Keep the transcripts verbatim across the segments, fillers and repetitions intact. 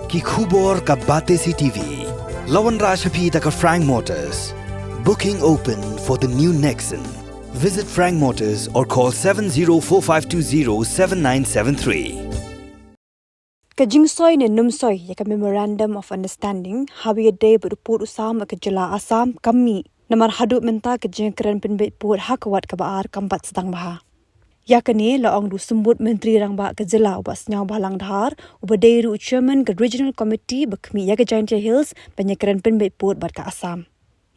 Ki khubor ka Batesi T V. La wanrah sha phi da ka Frank Motors. Booking open for the new Nexon. Visit Frank Motors or call seven zero four five two zero seven nine seven three. Ka jingsoi ne ym soi ïa ka Memorandum of Understanding haba ïadei bad u pud u sam ha ka jylla Assam kam mih. Namar haduh mynta ka jingkren pynbeit pud ha ka wat kaba ar kam pat sdang bha. Ïa kane la ong da u Symbud Myntri Rangbah ka jylla u Bah Sniawbhalang Dhar, uba dei ruh u Chairman ka Regional Committee ba khmih ïa ka Jaintia Hills ban ïakren pynbeit pud bad ka Assam.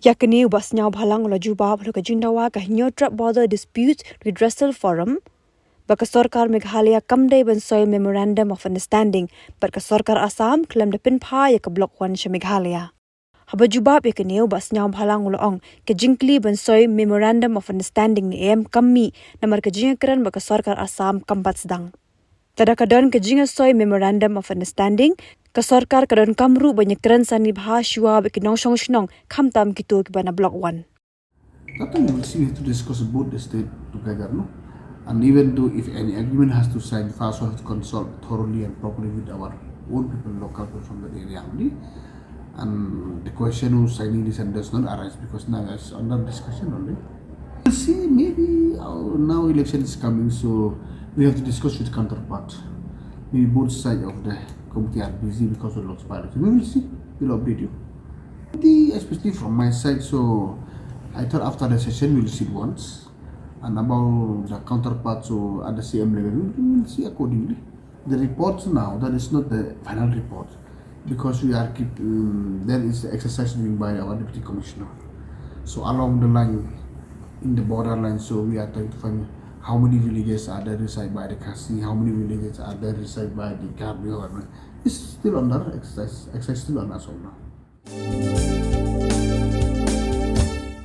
Ïa kane u Bah Sniawbhalang u la jubab halor ka jingdawa ka Hynñiewtrep Border Disputes Redressal Forum ba ka sorkar Meghalaya kam dei ban soi Memorandum of Understanding bad ka sorkar Assam khlem da pynphai ïa ka Block One sha Meghalaya. Haba jubab ïa kane u Bah Sniawbhalang u la ong ka jingkylli ban soi Memorandum of Understanding ne em kam mih namar ka jingïakren bad ka sorkar Assam kam pat sdang. Lada ka don ka jingïasoi Memorandum of Understanding, ka sorkar ka donkam ruh ban ïakren sani bha shuwa bad ki nongshong shnong khamtam kito kiba na Block One. That time we will see, we have to discuss both the state together, no? And even though if any agreement has to sign, first we have to consult thoroughly and properly with our own people, local people from that area only. And the question of signing this and does not arise because now it's under discussion only. We'll see, maybe uh, now election is coming, so we have to discuss with counterpart. Maybe both sides of the committee are busy because of Lok Sabha election. We will see. We'll update you. The, especially from my side, so I thought after the session we'll sit once. And about the counterparts, so at the C M level, we'll, we'll see accordingly. The reports now, that is not the final report because we are keep, um, there is exercise doing by our deputy commissioner. So along the line, in the borderline, so we are trying to find how many villages are there reside by the Khasi, how many villages are there reside by the Karbi or it's still under exercise, exercise still under as of now.